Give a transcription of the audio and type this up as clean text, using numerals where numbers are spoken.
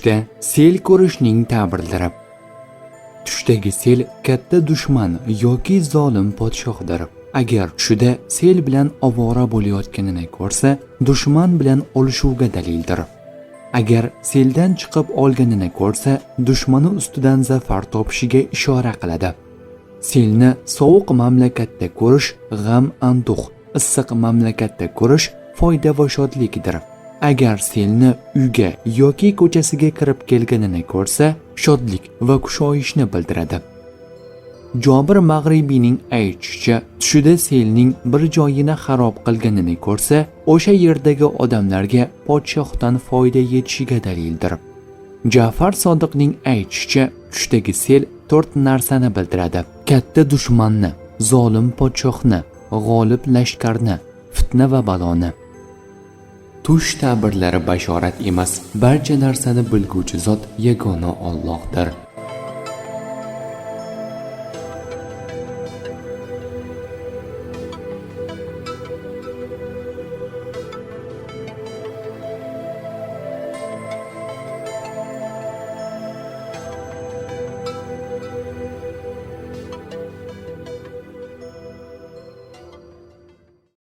Tushda sel ko'rishning ta'birlari. Tushdagi sel katta dushman yoki zolim podshohdir. Agar tushida sel bilan ovora bo'layotganini ko'rsa, dushman bilan olishuvga dalildir. Agar seldan chiqib olganini ko'rsa, dushmani ustidan zafar topishiga ishora qiladi. Selni sovuq mamlakatda ko'rish g'am anduh, issiq mamlakatda ko'rish foyda va shodlikdir. Agar selni uyga yoki ko'chasiga kirib kelganini ko'rsa, shodlik va kushoyishni bildiradi. Jobir Mag'ribiyning aytishicha, tushida selning bir joyini xarob qilganini ko'rsa, o'sha yerdagi odamlarga podshohdan foyda yetishiga dalildir. Ja'far Sodiqning aytishicha, tushdagi sel to'rt narsani bildiradi: katta dushmanni, zolim podshohni, g'olib lashkarni, fitna va baloni. Tush ta'birlari bashorat emas, barcha narsani bilguvchi zot yagona Allohdir.